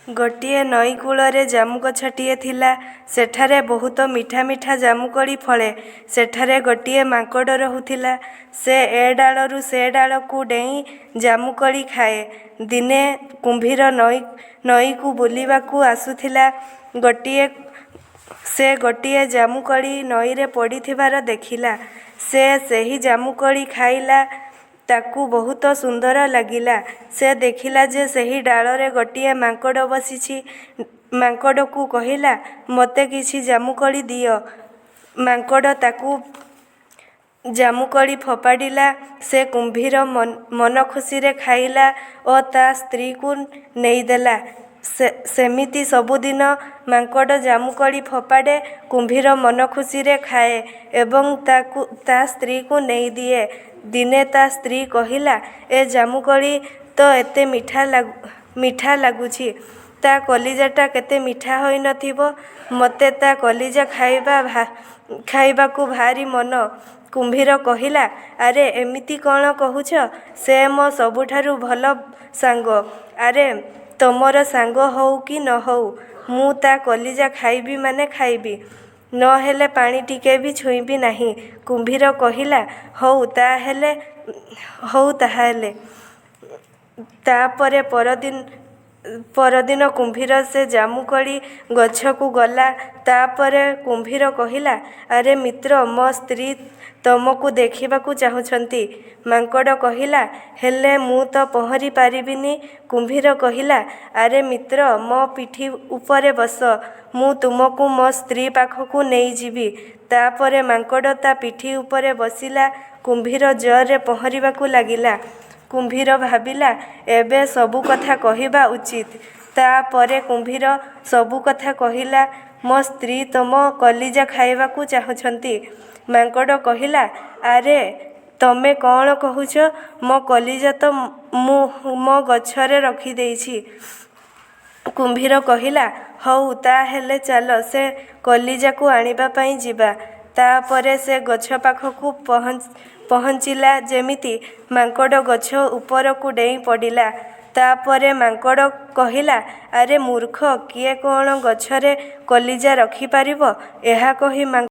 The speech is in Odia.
ଗୋଟିଏ ନଈକୂଳରେ ଜାମୁଗଛଟିଏ ଥିଲା। ସେଠାରେ ବହୁତ ମିଠା ମିଠା ଜାମୁକୋଳି ଫଳେ। ସେଠାରେ ଗୋଟିଏ ମାଙ୍କଡ଼ ରହୁଥିଲା। ସେ ଏ ଡାଳରୁ ସେ ଡାଳକୁ ଡେଇଁ ଜାମୁକୋଳି ଖାଏ। ଦିନେ କୁମ୍ଭୀର ନଈକୁ ବୁଲିବାକୁ ଆସୁଥିଲା। ଗୋଟିଏ ସେ ଗୋଟିଏ ଜାମୁକୋଳି ନଈରେ ପଡ଼ିଥିବାର ଦେଖିଲା। ସେ ସେହି ଜାମୁକୋଳି ଖାଇଲା। ତାକୁ ବହୁତ ସୁନ୍ଦର ଲାଗିଲା। ସେ ଦେଖିଲା ଯେ ସେହି ଡାଳରେ ଗୋଟିଏ ମାଙ୍କଡ଼ ବସିଛି। ମାଙ୍କଡ଼କୁ କହିଲା, "ମୋତେ କିଛି ଜାମୁକୋଳି ଦିଅ।" ମାଙ୍କଡ଼ ତାକୁ ଜାମୁକୋଳି ଫୋପାଡ଼ିଲା। ସେ କୁମ୍ଭୀର ମନଖୁସିରେ ଖାଇଲା ଓ ତା' ସ୍ତ୍ରୀକୁ ନେଇଦେଲା। ସେମିତି ସବୁଦିନ ମାଙ୍କଡ଼ ଜାମୁକୋଳି ଫୋପାଡ଼େ, କୁମ୍ଭୀର ମନଖୁସିରେ ଖାଏ ଏବଂ ତା' ସ୍ତ୍ରୀକୁ ନେଇଦିଏ। ଦିନେ ତା' ସ୍ତ୍ରୀ କହିଲା, "ଏ ଜାମୁକୋଳି ତ ଏତେ ମିଠା ଲାଗୁଛି, ତା' କଲିଜାଟା କେତେ ମିଠା ହୋଇନଥିବ? ମୋତେ ତା' କଲିଜା ଖାଇବାକୁ ଭାରି ମନ।" କୁମ୍ଭୀର କହିଲା, "ଆରେ, ଏମିତି କ'ଣ କହୁଛ? ସେ ମୋ ସବୁଠାରୁ ଭଲ ସାଙ୍ଗ।" "ଆରେ, ତମର ସାଙ୍ଗ ହଉ କି ନ ହଉ, ମୁଁ ତା' କଲିଜା ଖାଇବି ମାନେ ଖାଇବି, ନ ହେଲେ ପାଣି ଟିକେ ବି ଛୁଇଁବି ନାହିଁ।" କୁମ୍ଭୀର କହିଲା, "ହଉ ତାହାହେଲେ।" ତା'ପରେ ପରଦିନ କୁମ୍ଭୀର ସେ ଜାମୁକୋଳି ଗଛକୁ ଗଲା। ତା'ପରେ କୁମ୍ଭୀର କହିଲା, "ଆରେ ମିତ୍ର, ମୋ ସ୍ତ୍ରୀ ତମକୁ ଦେଖିବାକୁ ଚାହୁଁଛନ୍ତି।" ମାଙ୍କଡ଼ କହିଲା, "ହେଲେ ମୁଁ ତ ପହଁରି ପାରିବିନି।" କୁମ୍ଭୀର କହିଲା, "ଆରେ ମିତ୍ର, ମୋ ପିଠି ଉପରେ ବସ, ମୁଁ ତୁମକୁ ମୋ ସ୍ତ୍ରୀ ପାଖକୁ ନେଇଯିବି।" ତା'ପରେ ମାଙ୍କଡ଼ ତା' ପିଠି ଉପରେ ବସିଲା। କୁମ୍ଭୀର ଜୋରରେ ପହଁରିବାକୁ ଲାଗିଲା। କୁମ୍ଭୀର ଭାବିଲା, ଏବେ ସବୁକଥା କହିବା ଉଚିତ୍। ତା'ପରେ କୁମ୍ଭୀର ସବୁକଥା କହିଲା, "ମୋ ସ୍ତ୍ରୀ ତମ କଲିଜା ଖାଇବାକୁ ଚାହୁଁଛନ୍ତି।" ମାଙ୍କଡ଼ କହିଲା, "ଆରେ, ତମେ କ'ଣ କହୁଛ? ମୋ କଲିଜା ତ ମୁଁ ମୋ ଗଛରେ ରଖିଦେଇଛି।" କୁମ୍ଭୀର କହିଲା, "ହଉ ତାହାହେଲେ ଚାଲ ସେ କଲିଜାକୁ ଆଣିବା ପାଇଁ ଯିବା।" ତା'ପରେ ସେ ଗଛ ପାଖକୁ ପହଞ୍ଚିଲା ଯେମିତି, ମାଙ୍କଡ଼ ଗଛ ଉପରକୁ ଡେଇଁ ପଡ଼ିଲା। ତା'ପରେ ମାଙ୍କଡ଼ କହିଲା, "ଆରେ ମୂର୍ଖ, କିଏ କ'ଣ ଗଛରେ କଲିଜା ରଖିପାରିବ?" ଏହା କହି ମାଙ୍କଡ଼